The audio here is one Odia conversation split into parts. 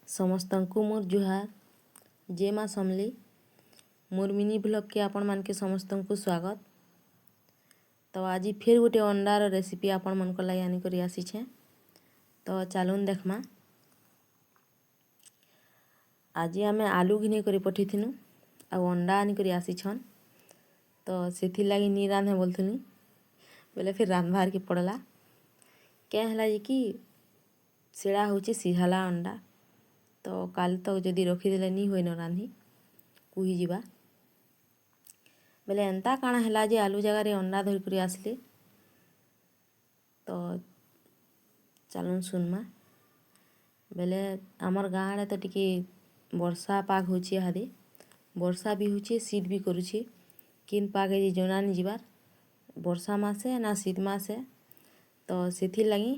ସମସ୍ତଙ୍କୁ ମୋର୍ ଜୁହାର, ଜୟ ମା ସମଲେଇ। ମୋର୍ ମିନି ବ୍ଲଗ୍କେ ଆପଣମାନକେ ସମସ୍ତଙ୍କୁ ସ୍ୱାଗତ। ତ ଆଜି ଫେର୍ ଗୋଟେ ଅଣ୍ଡାର ରେସିପି ଆପଣମାନଙ୍କର ଲାଗି ଆନିକରି ଆସିଛେଁ। ତ ଚାଲୁନ୍ ଦେଖ୍ମା। ଆଜି ଆମେ ଆଲୁ ଘିନି କରି ପଠେଇଥିନୁ ଆଉ ଅଣ୍ଡା ଆନିକରି ଆସିଛନ୍। ତ ସେଥିର୍ଲାଗି ନି ରାନ୍ଧେ ବୋଲୁଥିଲି ବେଲେ ଫିର୍ ରାନ୍ଧବାର୍କେ ପଡ଼ଲା। କେଁ ହେଲା ଯେ କି ସେଟା ହଉଛେ ସିଝାଲା ଅଣ୍ଡା। ତ କାଲି ତକ୍ ଯଦି ରଖିଦେଲେ ନି ହୁଏନ ରାନ୍ଧି, କୁହିଯିବା। ବେଲେ ଏନ୍ତା କାଣା ହେଲା ଯେ ଆଲୁ ଜାଗାରେ ଅଣ୍ଡା ଧରିକରି ଆସିଲେ? ତ ଚାଲୁନ୍ ଶୁନ୍ମା। ବେଲେ ଆମର୍ ଗାଁ ଆଡ଼େ ତ ଟିକେ ବର୍ଷା ପାଗ୍ ହଉଛେ। ଇହାଦେ ବର୍ଷା ବି ହଉଛେ, ଶୀତ୍ ବି କରୁଛେ। କେନ୍ ପାଗ୍ ଯେ ଜଣା ନି ଯିବାର୍, ବର୍ଷା ମାସେ ନା ଶୀତ୍ ମାସେ। ତ ସେଥିର୍ଲାଗି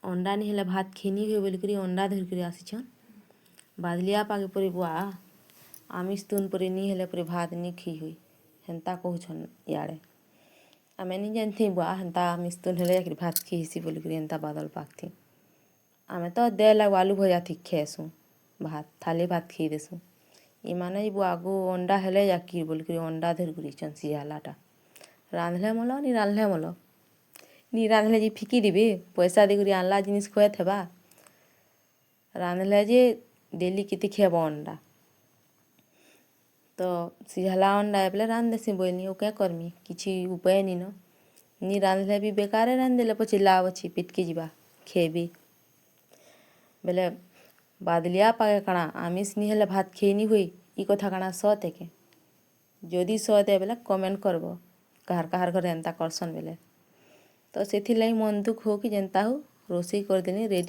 ଅଣ୍ଡା ନି ହେଲେ ଭାତ୍ ଖେଇ ହୁଏ ବୋଲିକରି ଅଣ୍ଡା ଧରିକରି ଆସିଛନ୍। ବାଦଲିଆ ପାଗ୍ ପରି ବୁଆ ଆମିଷ ତୁନ୍ ପରି ନି ହେଲେ ପରି ଭାତ୍ ନି ଖେଇ ହୁଏ, ହେନ୍ତା କହୁଛନ୍ ଇଆଡ଼େ। ଆମେ ନି ଜାନିଥି ବୁଆ, ହେନ୍ତା ଆମିଷ ତୁନ୍ ହେଲେ ଯାଇକରି ଭାତ୍ ଖେଇ ହେସି ବୋଲିକରି। ଏନ୍ତା ବାଦଲ୍ ପାଗ୍ଥି ଆମେ ତ ଦେଲ୍ ଆଉ ଆଲୁ ଭଜା ଥି ଖେସୁଁ ଭାତ୍, ଥାଲି ଭାତ୍ ଖେଇ ଦେସୁଁ। ଇମାନେ ବୁଆ ଆଗୁ ଅଣ୍ଡା ହେଲେ ଯାକି ବୋଲିକରି ଅଣ୍ଡା ଧରିକରି ଆଇଛନ୍ ସିଝାଲାଟା। ରାନ୍ଧଲେ ମଲ, ନି ରାନ୍ଧଲେ ମଲ। ନି ରାନ୍ଧଲେ ଯେ ଫିକି ଦେବେ। ପଇସା ଦେଇକରି ଆନ୍ଲା ଜିନିଷ୍ ଖୁଆଇଥେବା। ରାନ୍ଧଲେ ଯେ ଡେଲି କେତେ ଖିଆବ ଅଣ୍ଡା? ତ ସିଝାଲା ଅଣ୍ଡା ବେଲେ ରାନ୍ଧ ଦେସି ବୋଇଲି। ଆଉ କେଁ କର୍ମି? କିଛି ଉପାୟ ନିନ। ନି ରାନ୍ଧଲେ ବି ବେକାରେ, ରାନ୍ଧିଦେଲେ ପଛେ ଲାଭ୍ ଅଛି, ପେଟ୍କେ ଯିବା, ଖେଇବେ। ବେଲେ ବାଦଲିଆ ପାଗେ କାଣା ଆମିଷ୍ ନି ହେଲେ ଭାତ୍ ଖେଇ ନି ହୁଏ, ଇ କଥା କାଣା ସତ୍ ଏ କେଁ? ଯଦି ସତ୍ ଏ ବେଲେ କମେଣ୍ଟ କର୍ବ, କାହାର୍ କାହାର୍ ଘରେ ଏନ୍ତା କର୍ସନ୍ ବେଲେ। ତ ସେଥିର୍ଲାଗି ମନ୍ ଦୁଃଖ୍ ହଉ କି ଯେନ୍ତା ହଉ, ରୋଷେଇ କରିଦେଲି ରେଡ଼ି।